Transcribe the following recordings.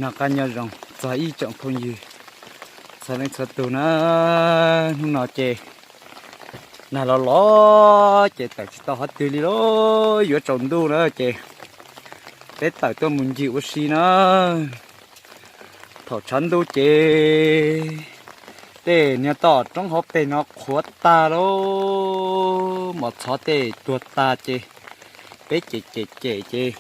Noj qab nyob zoo txog ib tsoom phooj ywg txhua leej txhua tus na. Hnub no ces nag los los ces tawm tsis tau qhov twg li lauj, yuav tsaus ntuj na ces peb tawm tuaj mus ncig ua si na. Thaum tshav ntuj ces tej niag toj roob hauv pes no qhuav tag lauj, mos txhov tej tuag tag ces peb cem cem cem ces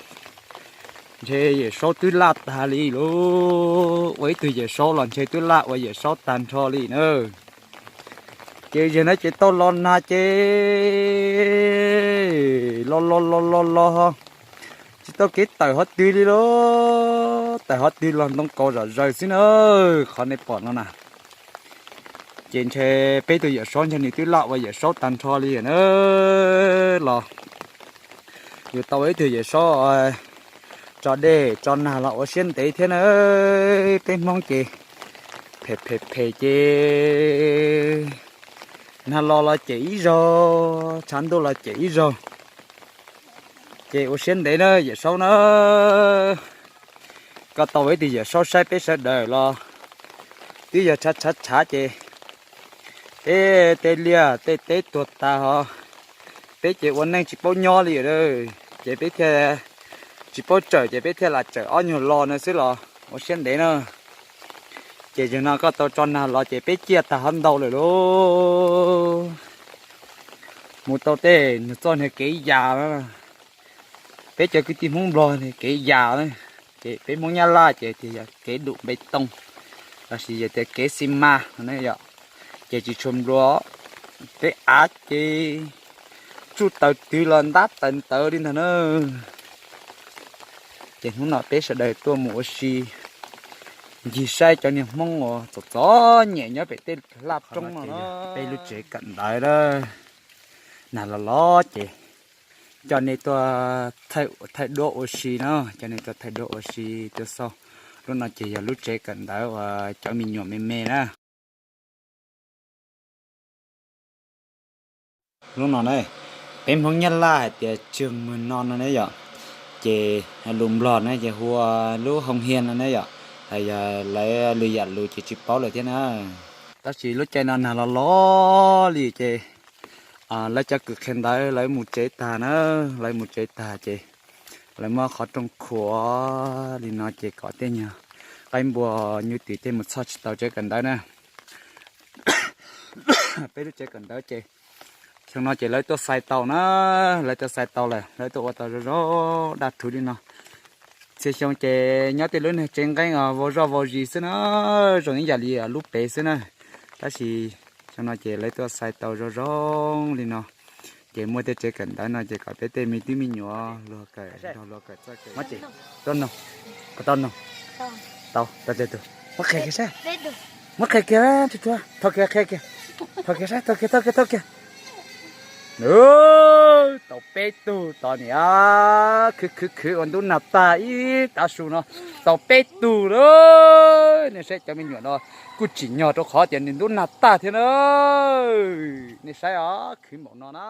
ntshe Yawm Saub twb laj tag li lauj, ua ib tug Yawm Saub los ntshe twb laj ua Yawm Saub tag nrho li na. Ces zaum no ces tau los nag ces los los los los los tsis tau kev tawm qhov twg li lauj, tawm qhov twg los ntoo kaus zom zaws xwb na, qhov nej pom no na. Ces ntshe peb tug Yawm Saub ntshe nws twb laj ua Yawm Saub tag nrho li na los yus tau ib tug Yawm Saub tso dej tso nag los ua siab ntev thiab na. Peb Hmoob ces phem phem phem ces nag los los cem ib zaug, tshav ntuj los cem ib zaug, ces ua siab ntev na Yawm Saub na. Koj tau ib tug Yawm Saub saib peb sawv daws los twb yog tshav tshav tshav ces peb tej liaj tej teb tuag tag hos peb ces ua neej tsis paub nyob li, ces peb thiaj tsis paub tsawm ces peb thiaj lam tsawm ob nyuag lo no xwb los ua siab ntev na. Ces zaum no koj tau tso nag los ces peb ciaj tag hov ntau lawm lauj. Mus tau tej nws txoj niag kev yas na, peb cov kwv tij Hmoob Nplog kev yas na, ces peb Hmoob Nyab Laj ces tias yog kev dum npe tooj lossis yog tias kev xi mas no yom, ces tsis tshua nplua, peb av ces tsuj taws twg los ntab taws ntawd li ntag na. Ces hnub no peb sawv daws tuaj mus ua si ncig saib cov niag Hmoob uas txom txom nyem nyob pem tej hlaj roob no. Peb lub tsev kawm ntawv na, nag los los ces coj nej tuaj thaij duab ua si na, coj nej tuaj thaij duab ua si tuaj xauj. Lub no ces yog lub tsev kawm ntawv uas cov me nyuam me me na. Lub no ne, peb Hmoob Nyab Laj hais tias trường mầm non no ne yom, ces lus Nplog ne ces hu ua lub hoo hia no ne yom. Yog lawv lwm yam lus ces tsis paub lawm thiab na. Tab sis lub caij no nag los los li ces lawv cov kws qhia ntawv lawv mus tsev tag na, lawv mus tsev tag ces lawv muab qhov rooj khuam li no ces kom tej nyuag qaib npua nyuj twm tej mus txhoj tsis tau tsev kawm ntawv na. Peb lub tsev kawm ntawv ces xyoo no ces lawv tuaj xais tau na, lawv tuaj xais tau lawm, lawv tuaj ua tau zoo zoo daj rhuv li no. Txhia xyoo ces nyob tej lub niag tsev nqeeb vau zoj vau zis xwb na, zoo ib yam li lub pem xwb na. Tab sis xyoo no ces lawv tuaj xais tau zoo zoo li no, ces muaj tej tsev kawm ntawv no ces kom peb tej me tub me nyuam luag kawm nrog luag kawm txoj kawm. Tau no, tau no, tau, tau tus, muab qhia kiag saib, muab qhia kiag, thau kiag, qhia kiag, thau kiag saib, thau kiag, thau kiag, thau kiag. Tau peb tug tod niam, khwv khwv khwv ua ntub nag tag ib tav su no, tau peb tug lawm. Nej saib cov me nyuam no kuj tsim nyog rau qhov tias nws ntub nag tag thiab na. Nej saib os, khwv npaum no na.